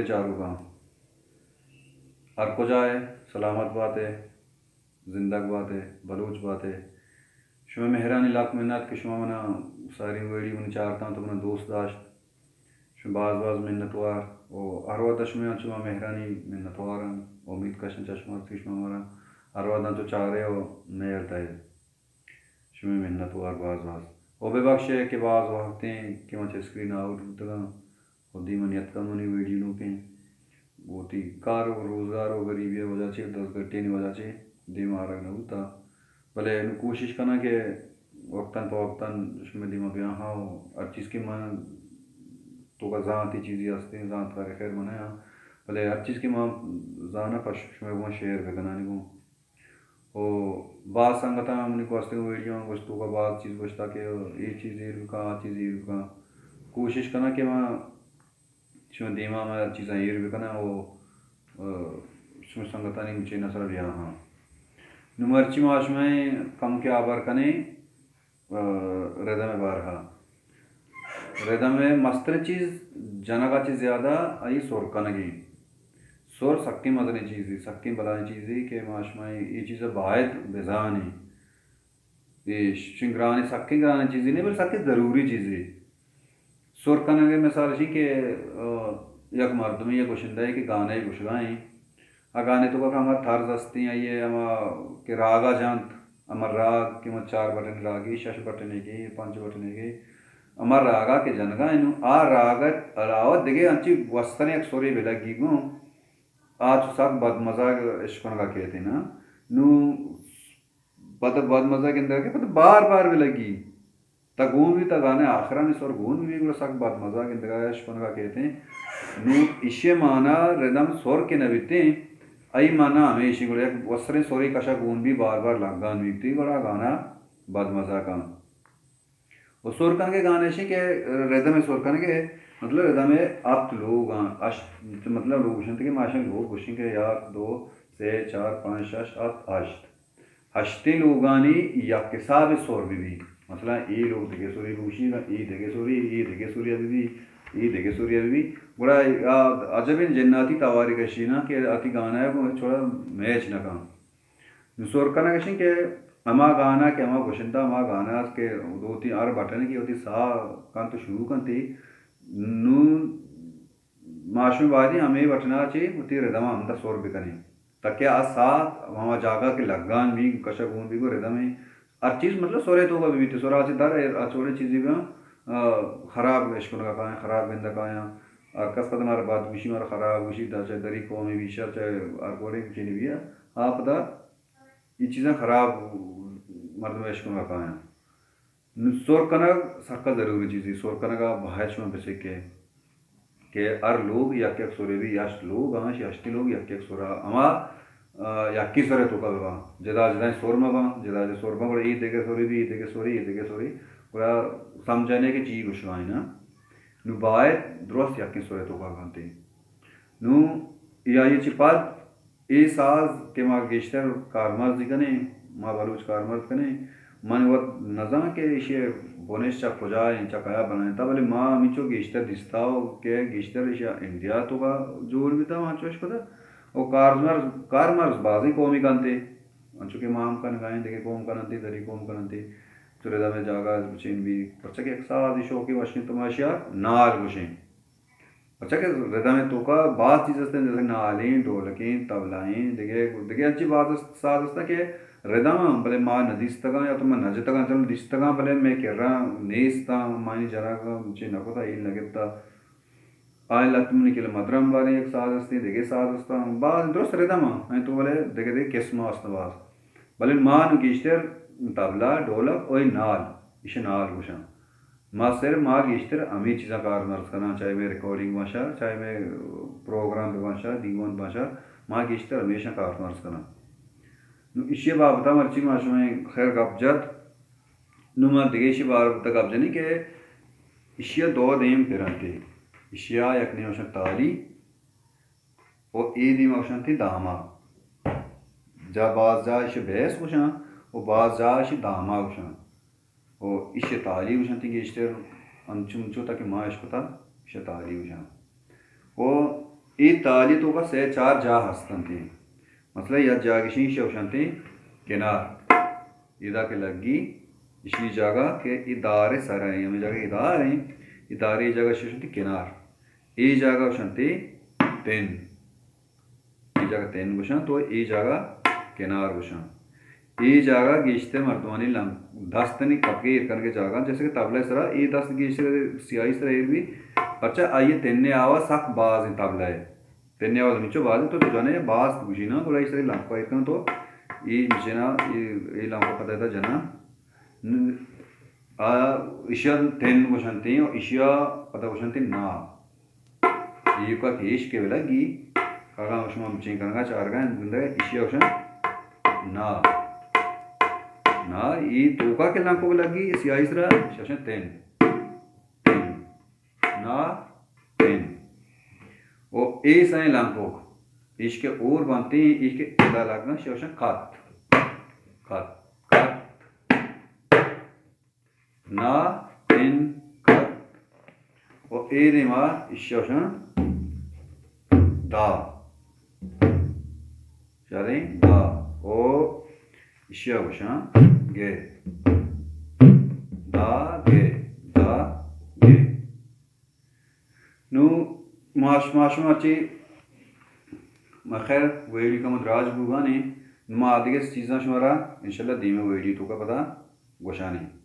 چاروکاں، ہر کجا ئے، سلامت بات ئے، زندگ بات ئے، بلوچ بات ئے۔ شمئے مہرانی لک منت کہ شما منا ساری ویڈیو منی چارتاں تو منا دوست داشت۔ شمئے باز باز منتوار۔ و ہر وہدا شمئے انچو ما مہرانی منتوار آں۔ امید کشاں چہ شما کہ شما مارا ہر وہدا انچو چارے و مہر دئے۔ شمئے منتوار باز باز۔ و ببخشے کہ باز وہدے کہ من چہ اسکرین آؤٹ بوتگاں و دیما نیتکاں منی ویڈیو نوکیں۔ وتی کار و روزگار و گریبی وجہ چہ، دزگٹیانی وجہ چہ دیما آرگ نہ بوتا۔ بلے نوں کوشش کناں کہ وقتاً پہ وقتاً شمئے دیما بیاہاں و ہر چیز کہ من توکا زانتی چیزی ہستیں، زانتکارے خیر من آں، بلے ہر چیز کہ من زاناں پہ شمئے گوما شیئر بکنانی گوں۔ و باز سنگتاں منی گوستگیں ویڈیو آں گوشت، توکا باز چیز گوشتا کہ اے چیز ایر بکن، آ چیز ایر بکن۔ کوشش کناں کہ من شمئے دیما ہمے چیزاں ایر بکناں و، ء، شمئے سنگتانی چینل سرا بیاہاں۔ نوں مرچی ما شمئے کمکے ہبر کنیں، ء، ردم ء بارہا۔ ردم ء مستریں چیز جنگا چہ زیادہ آئی سر کنگی۔ سر سکیں مزنیں چیزے، سکیں بلائیں چیزے کہ ما شمئے اے چیزا باید بزانیں۔ اے شنگرانی سکیں گرانیں چیزے نہ، بلے سکیں ضروری چیزے۔ سر کنگ ء مثال اش انت کہ، ء، یک مردمے یا گشندہ ء کہ گانے گشگا انت، آ گانے توکا کہ ہما طرز ہستیں، آئی ء ہما کہ راگا جنت، ہما راگ کہ ما چار بٹن راگے، شش بٹنے کے، پنچ بٹنے کے، ہما راگا کہ جنگا انت، نوں آ راگ ء علاوہ دگہ انچیں گوستریں یک سرے بلگی گوں، آ چو سک بدمزاگ اشکنگا کیت نا۔ نوں پد بدمزہ گندگا کہ پد بار بار بلگی۔ تا گون بی، تا گانے آخرانی سر گون بی، گڑا سک بدمزہ گندگا اشکنگا کیتیں۔ نوں ایشی مانا ردم سر کہ نہ بیتیں، ای مانا ہمیشی گڑا یک وسریں سرے کشا گون بی، بار بار لگان بیتی، گڑا گانا بدمزہ کن۔ و سر کنگے گانے اشی کہ ردم سر کنگے، مطلب ردم ہفت لوگ آں، اشت، مطلب لوگ گوشنت کہ ما اشاں لوگ گوشیں کہ یک، دو، سے، چار، پانچ، شش، ہفت، ہشت۔ ہشتیں لوگانی یک حساب سر بہ بی۔ مثلاً اے لوگ دگہ سرے بگوشی، اے دگہ سرے، اے دگہ سرے بہ بی، اے دگہ سرے بہ بی۔ گڑا آ عجبیں جناتی توارے کشی نا کہ آتی گانا ء گوں چوڑا میچ نہ کن۔ نوں سر کنگ اش انت کہ ہما گانا کہ ہما گشندہ ہما گانا است کہ دوتی ہر بٹن کہ وتی ساہ کنت و شروع کنت، نوں ما شمے بایدیں ہمے بٹنا چہ وتی ردما ہمدا سر بکنیں، تاکہ آ ساہ ہما جاگہ کہ لگان بی، کشا گون بی، گوں ردم ء ہر چیز مطلب سرے توکا بہ بیت، سرا چہ در ہر چوڑیں چیزے بیاں، آ، خراب اشکنگا کایاں، خراب گندگا کایاں۔ ہر کس پدا مارا بد گوشی، مارا خراب گوشی، دا چہ دری قومے بی شر، چہ ہر کوڑے چینی بی، آ پدا اے چیزاں خراب مردم اشکنگا کایاں۔ نوں سر کنگ سکا ضروری چیزے، سر کنگا باید شما بسکے کہ ہر لوگ یک یک سرے بی، ہشت لوگ آں، شی ہشتی لوگ یک یک سرا، ہما، آ، یکی سرے توکا بباں، جدا جدائیں سر مباں، جدا جدا سر باں، گڑا اے دگہ سرے بی، اے دگہ سرے، اے دگہ سرے، گڑا سمجھنے کہ چی گوشگا نا۔ نوں باید درست یکیں سرے توکا کنتے۔ نوں اے آئی چہ پد اے ساز کہ ما گیشتر کارمرز کنیں، ما بلوچ کارمرز کنیں، من وت نزاں کہ ایشی بنش چہ کجا ایں، چہ کیا بنائینتا، بلے ما ہمینچو گیشتر دیستا و کہ گیشتر ایشی انڈیا توکا جوڑ بیتا، ما چوش کتا۔ و کارمرز، کارمرز بازیں قومی کنتے، انچو کہ ما ہم کنگائیں، دگہ قوم کننتے، دری قوم کننتے، تو ردم جاگہ چین بی، پرچا کہ یک سازی شوقی وشیں تو ما ایشیا نال گوشیں۔ پرچا کہ ردم ء توکا باز چیز است، جیسے نالیں، ڈولکیں، طبلائیں، دگہ، دگہ انچیں باز است، ساز است کہ ردم ہم، بلے ما نہ دیستگاں یا تو ما نہ جتگاں، چلو دیستگاں، بلے مئے کرا نیستاں، مانی جنگ چے نہ کتا، ایل نہ گپتا۔ آئیں لت منی کل مدرم باریں یک ساز استیں، دگہ ساز استاں، باز درست ردم ہم، تو بلے دگہ دگہ قسم است باز۔ بلے ما نوں گیشتر طبلہ، ڈولک و اے نال، ایش نال گوشاں۔ ما صرف، ما گیشتر ہمے چیزاں کارمرز کناں، چاہے مئے ریکارڈنگ باشا، چاہے مئے پروگرام باشا، دیوان باشا، ما گیشتر ہمیشاں کارمرز کناں۔ نوں ایشی بابتا مرچی ما شمئے خیر گپ جت۔ نوں ما دگہ ایشی بابتا گپ جنیں کہ ایشی دو دیم پرنتے۔ ایشی یک نیم شن تالی، و اے دیم گوشنتی داما۔ جا باز جا ایش بیس گوشاں و باز جا ایش داما گوشاں۔ و ایش تالی گوشنتی گیشتر انچو انچو تک ما اشکتا ایش تالی گوشاں۔ و اے تالی توکا سئے چار جاہ ہستنت۔ مثلاً یک جاہ گشیں ایشی گوشنت کنار۔ ادا کہ لگی ایشی جاگہ کہ اے دار سر ایں، ہمے جاگہ اے دار ایں، اے دار اے جاگہ ایشی گوشنت کنار۔ اے جاگہ گوشنت تن۔ اے جاگہ تن گوشنت و اے جاگہ کنار گوشنت۔ اے جاگہ گیشتر مردمانی لنک، دستانی کپگے ایر کنگے جاگہ، جیسے کہ طبلہ سرا اے دست گیشتر سیاہی سرا ایر بی، پرچہ آئی تنے آواز سک باز ایں طبلہ اے۔ تنے آواز ہمینچو باز ایں، تو جنے باز گوشی نا، گڑا ایشی سرا لنک ایر کن تو اے مچینا، اے، اے لنک پدا ادا جنا۔ ن-، آ، ایشیا تن گوشنت و ایشیا پدا گوشنت نا۔ ایوکا کہ ایش کہ لگی، اگاں شما بچین کنگا چارگا انت گندگا ایشیا گوشن نا۔ نا، ای توکا کہ لنکوک لگی، سیاہی سرا، ایشیا گوشن تن۔ تن۔ نا، تن۔ و اے سئیں لنکوک، ایش کہ اور بنت، ایش کہ ادا لگن، ایشیا گوشن کت۔ کت۔ کت۔ نا، تن، کت۔ و اے دیما ایشیا گوشن دا۔ شریں دا۔ و ایشیا گوشن گے۔ دا، گے، دا، گے۔ نوں ما شما، شما چی، ما خیر ویڈیو کمو دراج بوگانے، نوں ما آدگہ چیزاں شمارا انشاءاللہ دیمے ویڈیو توکا پدا گوشانے۔